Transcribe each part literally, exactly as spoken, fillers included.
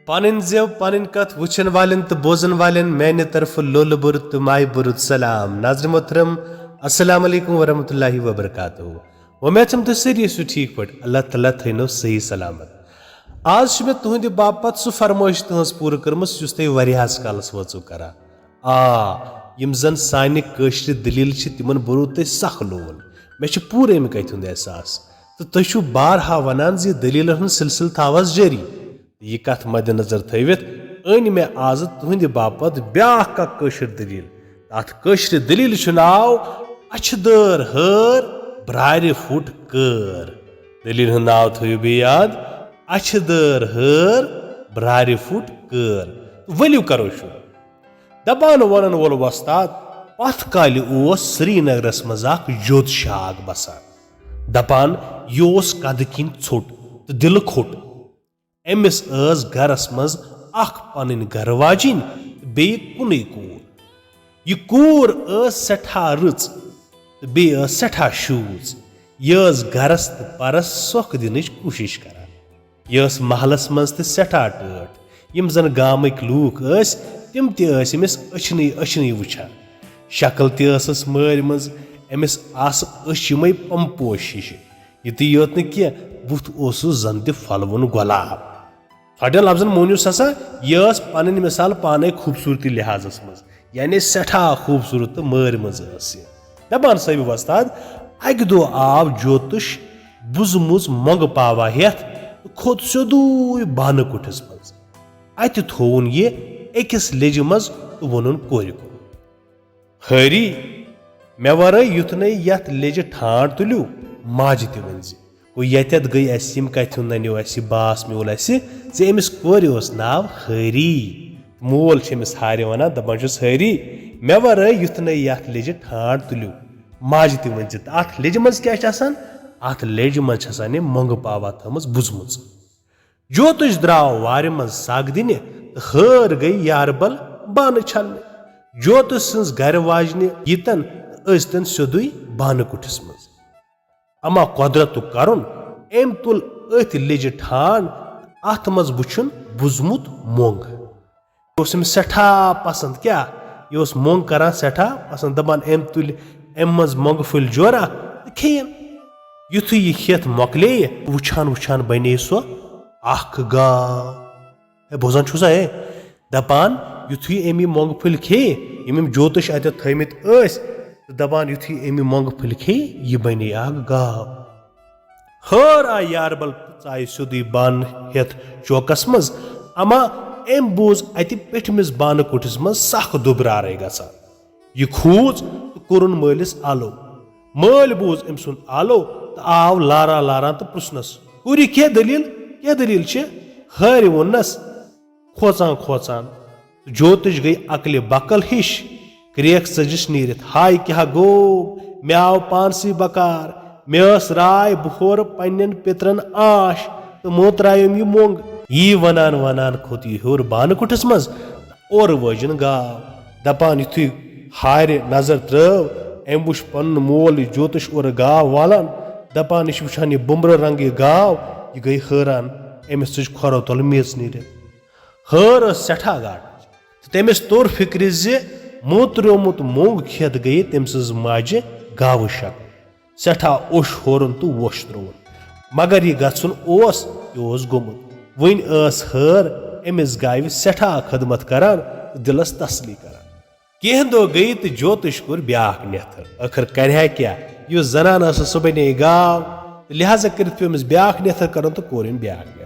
پنٕنۍ زٮ۪و، پنٕنۍ کتھ وٕچھن والٮ۪ن تہٕ بوزن والٮ۪ن میانہِ طرفہٕ لولہٕ بوٚرُت تہٕ مایہِ بوٚرُت سلام۔ ناظرین محترم، السلام علیکم ورحمۃ اللہ وبرکاتہ۔ وۄمید چھم تُہۍ سٲری ٲسِو ٹھیٖک پٲٹھۍ۔ اللہ تعالیٰ تھٲینو صحیح سلامت۔ آز چھِ مےٚ تُہنٛدِ باپتھ سُہ فرمٲیش تُہنٛز پوٗرٕ کٔرمٕژ یُس تُہۍ واریاہس کالس وٲژٕو کران۔ آ، یِم زن سانہِ کٲشرِ دٔلیٖل چھِ، تِمن بوٚرُو تۄہہِ سخ لول۔ مےٚ چھُ پوٗرٕ امہِ کتھِ ہُنٛد احساس۔ تہٕ تُہۍ چھِو بارہا ونان زِ دٔلیٖلن ہُنٛد سلسلہٕ تھاوس جٲری۔ تہٕ یہِ کتھ مدِ نظر تھٲوِتھ أنۍ مےٚ آزٕ تُہنٛدِ باپتھ بیاکھ اکھ کٲشِر دٔلیٖل۔ تہٕ اتھ کٲشرِ دٔلیٖلہِ چھُ ناو اچھِ دٲر ہٲر برارِ پھُٹ کٲر۔ دٔلیٖلہِ ہُنٛد ناو تھٲیِو بیٚیہِ یاد، اچھِ دٲر ہٲر برارِ پھُٹ کٲر۔ تہٕ ؤلِو کرو شروع۔ دپان ونن وول وۄستاد، پتھ کالہِ اوس سرینگرس منٛز اکھ جوت شاہ اکھ بسان۔ دپان، یہِ اوس قدٕ کِنۍ ژھوٚٹ تہٕ دِلہٕ کھوٚٹ۔ أمِس ٲس گرس منٛز اکھ پنٕنۍ گرٕ واجِنۍ تہٕ بیٚیہِ کُنُے کوٗر۔ یہِ کوٗر ٲس سٮ۪ٹھاہ رٕژ تہٕ بیٚیہِ ٲس سٮ۪ٹھاہ شوٗژ۔ یہِ ٲس گرس تہٕ پرس سۄکھ دِنٕچ کوٗشِش کران۔ یہِ ٲس محلس منٛز تہِ سٮ۪ٹھاہ ٹٲٹھ۔ یِم زن گامٕکۍ لوٗکھ ٲسۍ، تِم تہِ ٲسۍ أمِس أچھنٕے أچھنٕے وٕچھان۔ شکل تہِ ٲسٕس مٲرۍ منٛز۔ أمِس آسہٕ أچھ یِمے پمپوش ہِشہِ۔ یِتُے یوت نہٕ کینٛہہ، بُتھ اوسُس زن تہِ پھۄلوُن گۄلاب۔ ژھۄٹٮ۪ن لفظن مونِو سا سا، یہِ ٲس پنٕنۍ مثال پانے خوٗبصوٗرتی لحاظس منٛز، یعنی سٮ۪ٹھاہ خوٗبصوٗرت تہٕ مٲرۍ منٛز ٲس یہِ۔ دپان صٲبِ وۄستاد، اکہِ دۄہ آو جوتُش بُزمٕژ مۄنٛگہٕ پاوا ہٮ۪تھ تہٕ کھوٚت سیوٚدُے بانہٕ کُٹھِس منٛز۔ اتہِ تھووُن یہِ أکِس لیٚجہِ منٛز تہٕ ووٚنُن کورِ کُن، ہٲری، مےٚ ورٲے یُتھ نے یتھ لیٚجہِ ٹھانڈ تُلِو، ماجہِ تہِ ؤنۍ زِ۔ گوٚو، ییٚتٮ۪تھ گٔے اَسہِ یِم کَتھِ ہُنٛد نَنیو اَسہِ، یہِ باس میوٗل اَسہِ زِ أمِس کورِ اوس ناو ہٲری۔ مول چھُ أمِس ہارِ وَنان، دَپان چھُس، ہٲری، مےٚ وَرٲے یُتھ نَے یَتھ لیٚجہِ ٹھانڈ تُلِو، ماجہِ تہِ ؤنۍ زِ۔ تہٕ اَتھ لیٚجہِ منٛز کیٛاہ چھِ آسان؟ اَتھ لیٚجہِ منٛز چھِ آسان یہِ مۄنٛگہٕ پاوا تھٲومٕژ بُزمٕژ۔ جوتُش درٛاو وارِ منٛز سَگ دِنہِ تہٕ ہٲر گٔے یاربل بانہٕ چھلنہِ۔ جوتُش سٕنٛز گرِ واجنہِ ییٖتن تہٕ أژۍتن سیوٚدُے بانہٕ کُٹھِس منٛز۔ اما قۄدرتُک کرُن، أمۍ تُل أتھۍ لیٚجہِ ٹھانڈ، اتھ منٛز وُچھُن بُزمُت مۄنٛگ۔ یہِ اوس أمِس سٮ۪ٹھاہ پسنٛد۔ کیٛاہ؟ یہِ اوس مۄنٛگ کران سٮ۪ٹھاہ پسنٛد، دپان، أمۍ تُلہِ اَمہِ منٛز مۄنٛگہٕ پھٔلۍ جورا تہٕ کھیٚیِن۔ یُتھُے یہِ کھٮ۪تھ مۄکلییہِ، وُچھان وُچھان بنے سۄ اکھ گاو۔ ہے، بوزان چھُو سا، ہے؟ دپان، یُتھُے أمۍ یہِ مۄنٛگہٕ پھٔلۍ کھیٚیہِ، یِم أمۍ جوتُش اَتٮ۪تھ تھٲومٕتۍ ٲسۍ، تہٕ دپان، یُتھُے أمۍ یہِ مۄنٛگہٕ پھٔلۍ کھیٚیہِ، یہِ بنے اکھ گاو۔ ہٲر آیہِ یاربل تہٕ ژایہِ سیوٚدُے بانہٕ ہٮ۪تھ چوکس منٛز۔ اما أمۍ بوٗز اَتہِ پیٚٹھمِس بانہٕ کُٹھِس منٛز سخ دُبرارے گژھان۔ یہِ کھوٗژ تہٕ کوٚرُن مٲلِس آلو۔ مٲلۍ بوٗز أمۍ سُنٛد آلو تہٕ آو لاران لاران تہٕ پرُژھنس، کورِ، کیٛاہ دٔلیٖل؟ کیٛاہ دٔلیٖل چھِ؟ ہٲرِ ووٚننس کھوژان کھوژان۔ تہٕ جوتٕچ گٔے عقلہِ بقل ہِش، کرٛیکھ ژٔجِس نیٖرِتھ، ہاے کیٛاہ گوٚو؟ مےٚ آو پانسٕے بکار۔ مےٚ ٲس راے، بہٕ ہورٕ پننٮ۪ن پِترن آش تہٕ مٔتراوِم یہِ مۄنٛگ۔ یی ونان ونان کھوٚت یہِ ہیوٚر بانہٕ کُٹھِس منٛز، اورٕ وٲجِن گاو۔ دپان یُتھُے ہارِ نظر ترٲو، أمۍ وُچھ پنُن مول یہِ جوتُش اورٕ گاو والان۔ دپان، یہِ چھِ وٕچھان یہِ بُمرٕ رنٛگہٕ یہِ گاو، یہِ گٔے حٲران۔ أمِس ژٔج کھۄرو تل میٚژ نیٖرِتھ۔ ہٲر ٲس سٮ۪ٹھاہ گاٹٕج تہٕ تٔمِس توٚر فِکرِ زِ موتریومُت مۄنٛگ کھٮ۪تھ گٔیہِ تٔمۍ سٕنٛز ماجہِ گاوٕ شکل۔ سٮ۪ٹھاہ اوٚش ہورُن تہٕ ووٚش ترٛووُن۔ مگر یہِ گژھُن اوس، یہِ اوس گوٚمُت۔ وٕنۍ ٲس ہٲر أمِس گاوِ سٮ۪ٹھاہ خدمت کران تہٕ دِلس تسلی کران۔ کینٛہہ دۄہ گٔیہِ تہٕ جوتٕش کوٚر بیٛاکھ نٮ۪تھٕر۔ ٲخٕر کرِہا کیٛاہ؟ یُس زنان ٲسٕس، سۄ بنے گاو۔ تہٕ لہذا کٔرِتھ پیوٚو أمِس بیٛاکھ نٮ۪تھٕر کرُن تہٕ کوٚر أمۍ بیٛاکھ نٮ۪تھٕر۔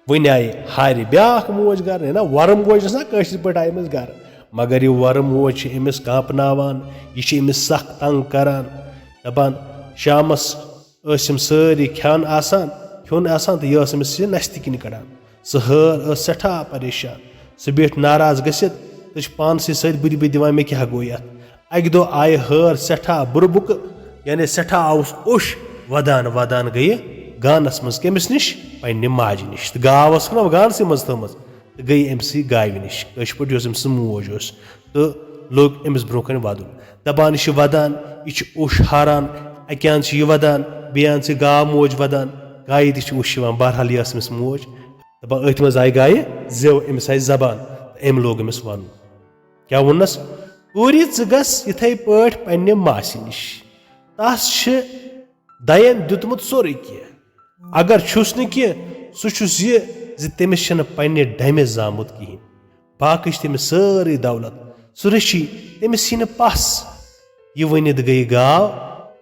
وۄنۍ آیہِ ہارِ بیٛاکھ موج گرٕ، ہے نا، وۄرٕ موج ٲس نا کٲشِر پٲٹھۍ آیہِ أمِس گرٕ۔ مگر یہِ وۄرٕ موج چھِ أمِس کانٛپناوان، یہِ چھِ أمِس سخ تنگ کران۔ دپان، شامس ٲسۍ یِم سٲری کھٮ۪ن آسان، کھیوٚن آسان تہٕ یہِ ٲس أمِس یہِ نستہِ کِنۍ کڑان۔ سۄ ہٲر ٲس سٮ۪ٹھاہ پریشان۔ سۄ بیٖٹھ ناراض گٔژھِتھ تہٕ چھِ پانسٕے سۭتۍ بُدِ بُدِ دِوان، مےٚ کیٛاہ گوٚو یتھ؟ اکہِ دۄہ آیہِ ہٲر سٮ۪ٹھاہ بُرٕ بُکہٕ، یعنی سٮ۪ٹھاہ آوُس اوٚش، ودان ودان گٔیہِ گانس منٛز۔ کٔمِس نِش؟ پننہِ ماجہِ نِش۔ تہٕ گاو ٲسٕکھ نا گانسٕے منٛز تھٲومٕژ، تہٕ گٔیہِ أمۍ سٕے گاوِ نِش، کٲشِر پٲٹھۍ یۄس أمۍ سٕنٛز موج ٲس، تہٕ لوٚگ أمِس برٛونٛہہ کنہِ ودُن۔ دپان، یہِ چھِ ودان، یہِ چھِ اوٚش ہاران، اکہِ اَنٛد چھِ یہِ ودان، بیٚیہِ اَنٛد چھِ گاو موج ودان، گایہِ تہِ چھِ اوٚش یِوان۔ بہرحال، یہِ ٲس أمِس موج۔ دَپان، أتھۍ منٛز آیہِ گایہِ زٮ۪و، أمِس آیہِ زبان، تہٕ أمۍ لوگ أمِس وَنُن۔ کیٛاہ ووٚننَس؟ "کوٗری، ژٕ گژھ یِتھَے پٲٹھۍ پنٛنہِ ماسہِ نِش۔ تَس چھِ دَین دیُتمُت سورُے کینٛہہ۔ اگر چھُس نہٕ کینٛہہ، سُہ چھُس یہِ زِ تٔمِس چھِنہٕ پنٛنہِ ڈَمہِ زامُت کِہیٖنۍ۔ باقٕے چھِ تٔمِس سٲرٕے دولت۔ سُہ رٔچھی، تٔمِس یی نہٕ پَس۔" یہِ ؤنِتھ گٔیہِ گاو،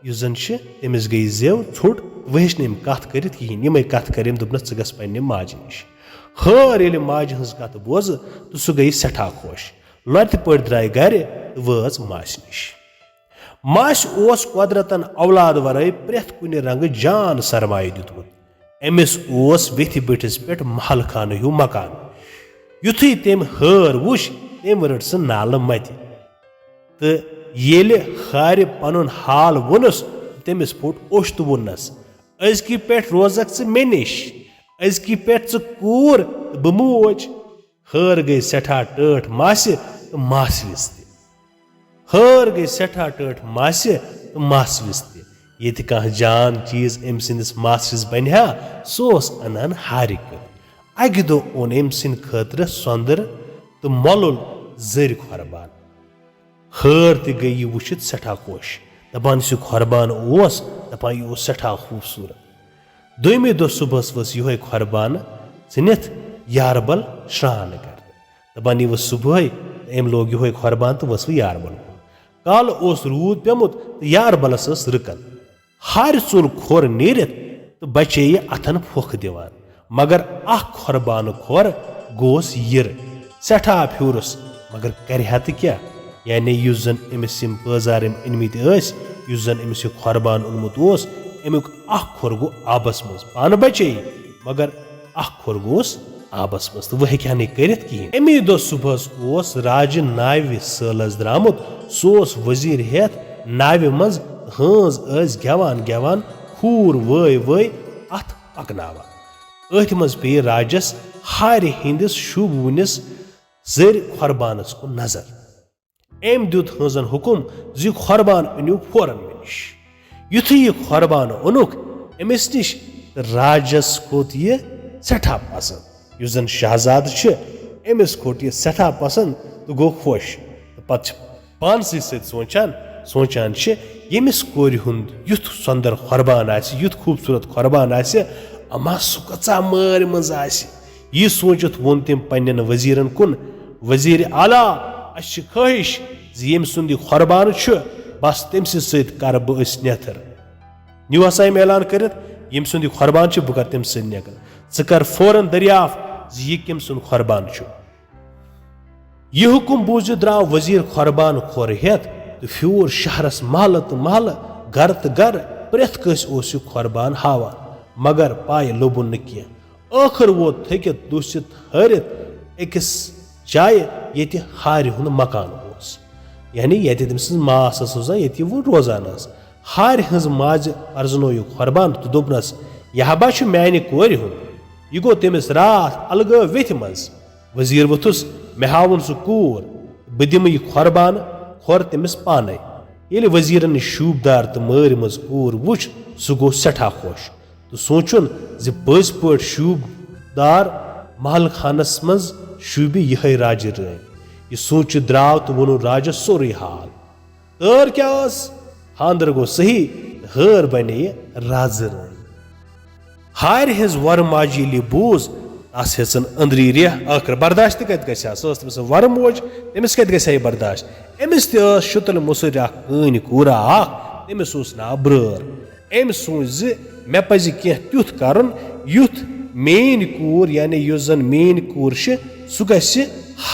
یُس زَن چھِ، تٔمِس گٔیہِ زٮ۪و ژھوٚٹ۔ وۄنۍ ہیٚچ نہٕ أمۍ کَتھ کٔرِتھ کِہیٖنۍ۔ یِمَے کَتھٕ کٔرۍ أمۍ، دوٚپنَس، "ژٕ گژھ پنٛنہِ ماجہِ نِش۔" ہٲر ییٚلہِ ماجہِ ہٕنٛز کَتھ بوزٕ، تہٕ سُہ گٔیہِ سٮ۪ٹھاہ خۄش۔ لۄتہِ پٲٹھۍ درٛاے گَرِ تہٕ وٲژ ماسہِ نِش۔ ماسہِ اوس قۄدرتن اولاد ورٲے پرٛٮ۪تھ کُنہِ رنگہٕ جان سرمایہِ دیُتمُت۔ أمِس اوس ویتھِ بٔٹھِس پٮ۪ٹھ محل خانہٕ ہیوٗ مکان۔ یُتھُے تٔمۍ ہٲر وُچھ، تٔمۍ رٔٹ سُہ نالہٕ متہِ۔ تہٕ ییٚلہِ ہارِ پنُن حال ووٚنُس، تٔمِس پھوٚٹ اوٚش تہٕ ووٚننس، "أزکہِ پٮ۪ٹھ روزکھ ژٕ مےٚ نِش، أزکہِ پٮ۪ٹھ ژٕ کوٗر تہٕ بہٕ موج۔" ہٲر گٔے سٮ۪ٹھاہ ٹٲٹھ ماسہِ تہٕ ماسوِس تہِ۔ ہٲر گٔے سٮ۪ٹھاہ ٹٲٹھ ماسہِ تہٕ ماسوِس تہِ۔ ییٚتہِ کانٛہہ جان چیٖز أمۍ سٕنٛدِس ماسوِس بنہِ ہا، سُہ اوس اَنان ہارِ کیُتھ۔ اَکہِ دۄہ اوٚن أمۍ سٕنٛدِ خٲطرٕ سۄنٛدٕر تہٕ مۄلُل زٔرۍ کھۄربان۔ ہٲر تہِ گٔے یہِ وٕچھِتھ سٮ۪ٹھاہ خۄش۔ دَپان، یُس یہِ کھۄربان اوس، دَپان، یہِ اوس سٮ۪ٹھاہ خوٗبصوٗرت۔ دوٚیمہِ دۄہ صُبحَس ؤژھ یِہوٚے کھۄربانہٕ ژھٕنِتھ یاربل شرٛان کَرنہِ۔ دَپان، یہِ ؤژھ صُبحٲے، أمۍ لوگ یِہوٚے کھۄربان تہٕ ؤژھ وۄنۍ یاربل کُن۔ کالہٕ اوس روٗد پیوٚمُت تہٕ یاربلَس ٲس رٕکَن۔ ہارِ ژوٚل کھۄر نیٖرِتھ تہٕ بچے یہِ اَتھن پھۄکھ دِوان۔ مگر اکھ کھۄربانہٕ کھۄر گوس یِرٕ۔ سٮ۪ٹھاہ پھیوٗرُس، مگر کرِ ہا تہٕ کیٛاہ؟ یعنی یُس زن أمِس یِم پٲزار أمۍ أنۍ مٕتۍ ٲسۍ، یُس زن أمِس یہِ کھۄربان اوٚنمُت اوس، اَمیُک اکھ کھۄر گوٚو آبس منٛز۔ پانہٕ بچے، مگر اکھ کھۄر گوس آبس منٛز تہٕ وۄنۍ ہیٚکہِ ہا نہٕ یہِ کٔرِتھ کِہیٖنۍ۔ اَمی دۄہ صُبحس اوس راجہِ ناوِ سٲلس درٛامُت۔ سُہ اوس وزیٖر ہٮ۪تھ ناوِ منٛز، ہٲنز ٲسۍ گٮ۪وان گٮ۪وان کھوٗر وٲے وٲے اَتھ پکناوان۔ أتھۍ منٛز پیٚیہِ راجس ہارِ ہٕنٛدِس شوٗبوٕنِس زٔرۍ کھۄربانس کُن نظر۔ أمۍ دیُت ہٲنزن حُکُم زِ یہِ کھۄربان أنِو فوراً مےٚ نِش۔ یُتھُے یہِ کھۄربان اوٚنُکھ أمِس نِش، تہٕ راجس کھوٚت یہِ سٮ۪ٹھاہ پسنٛد۔ یُس زن شہزادٕ چھُ، أمِس کھوٚت یہِ سٮ۪ٹھاہ پسنٛد تہٕ گوٚو خۄش۔ تہٕ پتہٕ چھِ پانسٕے سۭتۍ سونٛچان، سونٛچان چھِ، ییٚمِس کورِ ہُنٛد یُتھ سۄندر کھۄربان آسہِ، یُتھ خوٗبصوٗرت کھۄربان آسہِ، اما سُہ کۭژاہ مٲرۍ منٛز آسہِ۔ یہِ سوٗنٛچِتھ ووٚن تٔمۍ پننٮ۪ن وزیرن کُن، "وزیر اعلیٰ، اسہِ چھِ خٲہِش زِ ییٚمۍ سُنٛد یہِ قۄربان چھُ، بس تٔمۍ سٕے سۭتۍ کرٕ بہٕ أسۍ نیتھٕر۔" نیوٗ ہسا أمۍ اعلان کٔرِتھ، "ییٚمۍ سُنٛد یہِ قۄربان چھُ، بہٕ کرٕ تٔمۍ سۭتۍ نیتھٕر۔ ژٕ کر فوراً دٔریافت زِ یہِ کٔمۍ سُنٛد قۄربان چھُ۔" یہِ حُکُم بوٗزِتھ درٛاو وزیر قۄربان کھۄر ہٮ۪تھ تہٕ پھیوٗر شہرس محلہٕ تہٕ محلہٕ، گرٕ تہٕ گرٕ، پرٛٮ۪تھ کٲنٛسہِ اوس یہِ قۄربان ہاوان، مگر پاے لوٚبُن نہٕ کینٛہہ۔ ٲخٕر ووت تھٔکِتھ دُسِتھ ہٲرِتھ أکِس جایہِ، ییٚتہِ ہارِ ہُنٛد مکان اوس، یعنی ییٚتہِ تٔمۍ سٕنٛز ماس ٲس روزان، ییٚتہِ یہِ وۄنۍ روزان ٲس۔ ہارِ ہٕنٛز ماجہِ پرزنوو یہِ قۄربان تہٕ دوٚپنس، "یہِ ہبا چھُ میانہِ کورِ ہُنٛد۔ یہِ گوٚو تٔمِس راتھ الگٲو ویٚتھِ منٛز۔" وزیر ووٚتھُس، "مےٚ ہاوُن سُہ کوٗر، بہٕ دِمہٕ یہِ قۄربان کھۄر تٔمِس پانے۔" ییٚلہِ وزیرن یہِ شوٗبدار تہٕ مٲرۍ منٛز کوٗر وُچھ، سُہ گوٚو سٮ۪ٹھاہ خۄش۔ تہٕ سونٛچُن زِ پٔزۍ پٲٹھۍ شوٗبدار محل خانس منٛز شوٗبہِ یِہے راجہِ رٲنۍ۔ یہِ سوٗنٛچِتھ درٛاو تہٕ ووٚنُن راجس سورُے حال۔ تٲر کیٛاہ ٲس؟ خانٛدر گوٚو صحیح تہٕ ہٲر بنے یہِ رازٕ رٲنۍ۔ ہارِ ہٕنٛز وۄرٕ ماجہِ ییٚلہِ یہِ بوٗز، تس ہیٚژٕن أنٛدری ریٚہہ۔ ٲخٕر برداشت تہِ کتہِ گژھِ ہا؟ سۄ ٲس تٔمۍ سٕنٛز وۄرٕ موج، تٔمِس کتہِ گژھِ ہا یہِ برداشت؟ أمِس تہِ ٲس شُتٕلۍ مُسٕرۍ اکھ کٕہٕنۍ کوٗرا اکھ، تٔمِس اوس ناو برٲر۔ أمۍ سوٗنٛچ زِ مےٚ پزِ کینٛہہ تیُتھ کرُن، یُتھ میٲنۍ کوٗر، یعنی یُس زن میٲنۍ کوٗر چھِ، سُہ گژھِ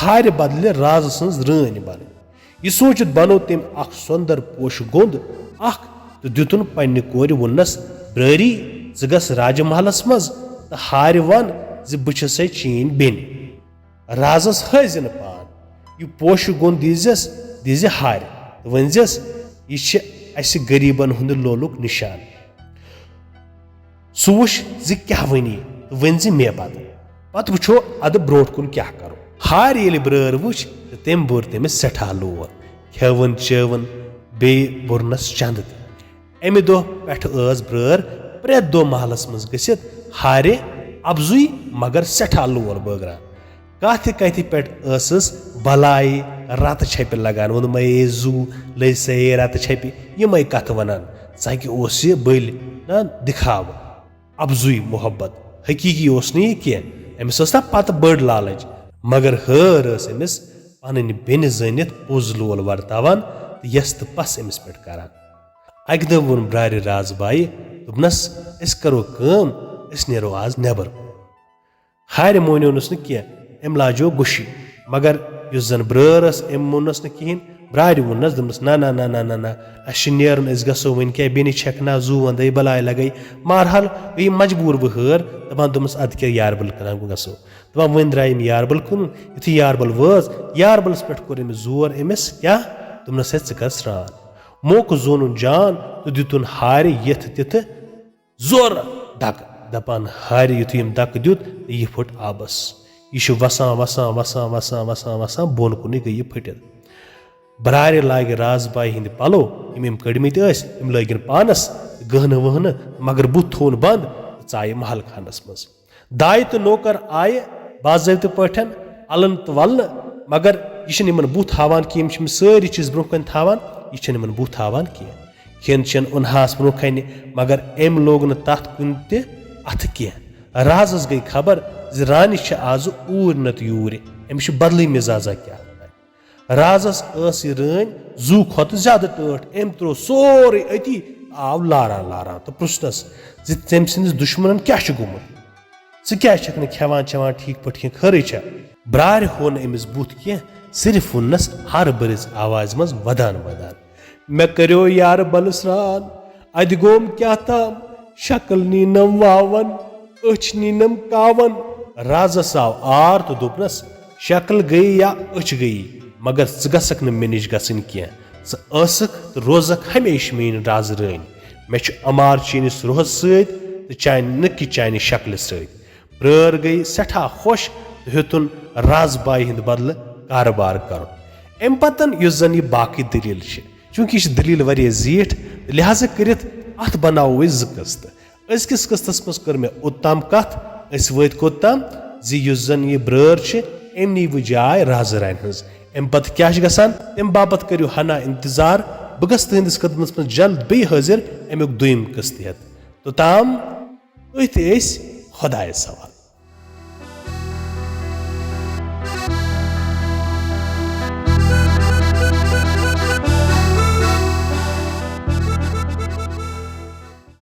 ہارِ بدلہِ رازٕ سٕنٛز رٲنۍ بنٕنۍ۔ یہِ سوٗنٛچِتھ بنوو تٔمۍ اکھ سۄندر پوشہٕ گوٚنٛد اکھ تہٕ دیُتُن پننہِ کورِ، ووٚننس، "برٲری، ژٕ گژھ راجہ محلس منٛز تہٕ ہارِ ون زِ بہٕ چھسے چٲنۍ بیٚنہِ۔" رازس ہٲوزِ نہٕ پان۔ یہِ پوشہٕ گوٚنٛد دیٖزٮ۪س، دیٖزِ ہارِ تہٕ ؤنۍزٮ۪س، "یہِ چھِ اسہِ غریٖبن ہُنٛد لولُک نِشان۔" سُہ وُچھ زِ کیٛاہ وَنہِ تہٕ ؤنۍ زِ مےٚ پَتہٕ۔ پَتہٕ وُچھو اَدٕ برٛونٛٹھ کُن کیٛاہ کَرو۔ ہارِ ییٚلہِ برٛٲر وُچھ تہٕ تٔمۍ بوٚر تٔمِس سٮ۪ٹھاہ لول۔ کھیوٚوُن چیوٚوُن، بیٚیہِ بوٚرنَس چَندٕ تہِ۔ اَمہِ دۄہ پٮ۪ٹھٕ ٲس برٛٲر پرٛٮ۪تھ دۄہ محلَس منٛز گٔژھِتھ ہارِ اَپزُے مگر سٮ۪ٹھاہ لول بٲگران۔ کَتھِ کَتھِ پٮ۪ٹھ ٲسٕس بَلایہِ رَتہٕ چھَپہِ لَگان، ووٚنمَے، "اے زُو، لٔج سا اے رَتہٕ چھَپہِ"، یِمَے کَتھٕ وَنان۔ ژَکہِ اوس یہِ بٔلۍ نہ دِکھاوٕ، اَپزُے محبت۔ حقیٖقی اوس نہٕ یہِ کینٛہہ، أمِس ٲس نہ پَتہٕ بٔڑ لالٕچ، مگر ہٲر ٲس أمِس پَنٕنۍ بیٚنہِ زٲنِتھ پوٚز لول وَرتاوان تہٕ یَس تہٕ پَس أمِس پٮ۪ٹھ کَران۔ اَکہِ دۄہ ووٚن برٛارِ راز بایہِ، دوٚپنَس، "أسۍ کَرو کٲم، أسۍ نیرو آز نٮ۪بر۔" ہارِ مونیونَس نہٕ کینٛہہ، أمۍ لاجو گُشی۔ مگر یُس زَن برٛٲر ٲس، أمۍ موننَس نہٕ کِہیٖنۍ۔ برٛارِ ووٚننَس، دوٚپنَس، "نہ، نہ، نہ، نہ، نہ، نہ، اَسہِ چھِ نیرُن، أسۍ گژھو وۄنۍ کیٛاہ، بیٚنہِ چھَکھ نہ، زُو وَندَے، بَلاے لَگَے۔" مہرحال گٔے یہِ مجبوٗر وۄنۍ ہٲر، دَپان، دوٚپمَس، "اَدٕ کیٛاہ، یاربَل کَران گژھو۔" دَپان، وۄنۍ درٛاے یِم یاربَل کُن۔ یُتھُے یاربَل وٲژ، یاربَلَس پٮ۪ٹھ کوٚر أمِس زور، أمِس کیٛاہ؟ دوٚپنَس، "ہے، ژٕ کَر سرٛان۔" موقعہٕ زونُن جان تہٕ دیُتُن ہارِ یِتھٕ تِتھٕ زورٕ دَکہٕ۔ دَپان ہارِ یُتھُے أمۍ دَکہٕ دیُت تہٕ یہِ پھُٹ آبَس۔ یہِ چھُ وَسان، وَسان، وَسان، وَسان، وَسان، وَسان، بۄن کُنُے گٔے یہِ پھٕٹِتھ۔ برٛارِ لاگہِ راز بایہِ ہِنٛدۍ پَلو، یِم أمۍ کٔڑمٕتۍ ٲسۍ، یِم لٲگِن پانَس گٔہنہٕ ؤہنہٕ، مگر بُتھ تھوٚوُن بنٛد تہٕ ژایہِ محل خانَس منٛز۔ دایہِ تہٕ نوکر آیہِ باضٲبطہٕ پٲٹھۍ اَلنہٕ تہٕ وَلنہٕ، مگر یہِ چھِنہٕ یِمَن بُتھ ہاوان کینٛہہ، یِم چھِ یِم سٲری چیٖز برٛونٛہہ کَنہِ تھاوان، یہِ چھِنہٕ یِمَن بُتھ ہاوان کینٛہہ۔ کھٮ۪ن چٮ۪ن اوٚنہَس برٛونٛہہ کَنہِ، مگر أمۍ لوگ نہٕ تَتھ کُنہِ تہِ اَتھٕ کینٛہہ۔ رازَس گٔے خبر زِ رانی چھِ آزٕ اوٗرۍ نَتہٕ یوٗرۍ، أمِس چھِ بدلٕے مِزازا کیٛاہ تام۔ رازَس ٲس یہِ رٲنۍ زُو کھۄتہٕ زیادٕ ٹٲٹھ۔ أمۍ ترٛوو سورُے أتی، آو لاران لاران تہٕ پرٛژھنَس زِ تٔمۍ سٕنٛدِس دُشمَنَن کیٛاہ چھُ گوٚمُت؟ "ژٕ کیٛازِ چھَکھ نہٕ کھٮ۪وان چٮ۪وان ٹھیٖک پٲٹھۍ کینٛہہ، خٲرٕے چھا؟" برٛارِ ہوو نہٕ أمِس بُتھ کینٛہہ، صرف ووٚننَس ہارٕ بٔرِتھ آوازِ منٛز وَدان وَدان، "مےٚ کَریو یارٕ بَلہٕ سرٛان، اَتہِ گوٚم کیٛاہ تام، شکل نیٖنَم واوَن، أچھ نیٖنَم کاوَن۔" رازَس آو آر تہٕ دوٚپنَس، "شکل گٔیے یا أچھ گٔیے، مگر ژٕ گژھکھ نہٕ مےٚ نِش گژھٕنۍ کینٛہہ۔ ژٕ ٲسٕکھ تہٕ روزَکھ ہمیشہِ میٛٲنۍ راز رٲنۍ۔ مےٚ چھُ اَمار چٲنِس روحَس سۭتۍ تہٕ چانہِ نہٕ کہِ چانہِ شکلہِ سۭتۍ۔" برٛٲر گٔے سٮ۪ٹھاہ خۄش تہٕ ہیوٚتُن راز بایہِ ہِنٛدِ بدلہٕ کارٕبار کَرُن۔ اَمہِ پَتَن یُس زَن یہِ باقٕے دٔلیٖل چھِ، چوٗنٛکہِ یہِ چھِ دٔلیٖل واریاہ زیٖٹھ، تہٕ لہذا کٔرِتھ اَتھ بَناوو أسۍ زٕ قٕسطہٕ۔ أزکِس قٕسطس منٛز کٔر مےٚ اوٚتام کتھ، أسۍ وٲتۍ کوٚت تام زِ یُس زن یہِ برٲر چھِ، أمۍ نی وۄنۍ جاے رازٕ رانہِ ہٕنٛز۔ اَمہِ پتہٕ کیٛاہ چھِ گژھان، تَمہِ باپتھ کٔرِو ہنا انتظار۔ بہٕ گژھٕ تُہنٛدِس خدمتس منٛز جلد بیٚیہِ حٲضِر اَمیُک دوٚیِم قٕسطہٕ ہٮ۪تھ۔ توٚتام أتھۍ أسۍ خۄدایس حوالہٕ۔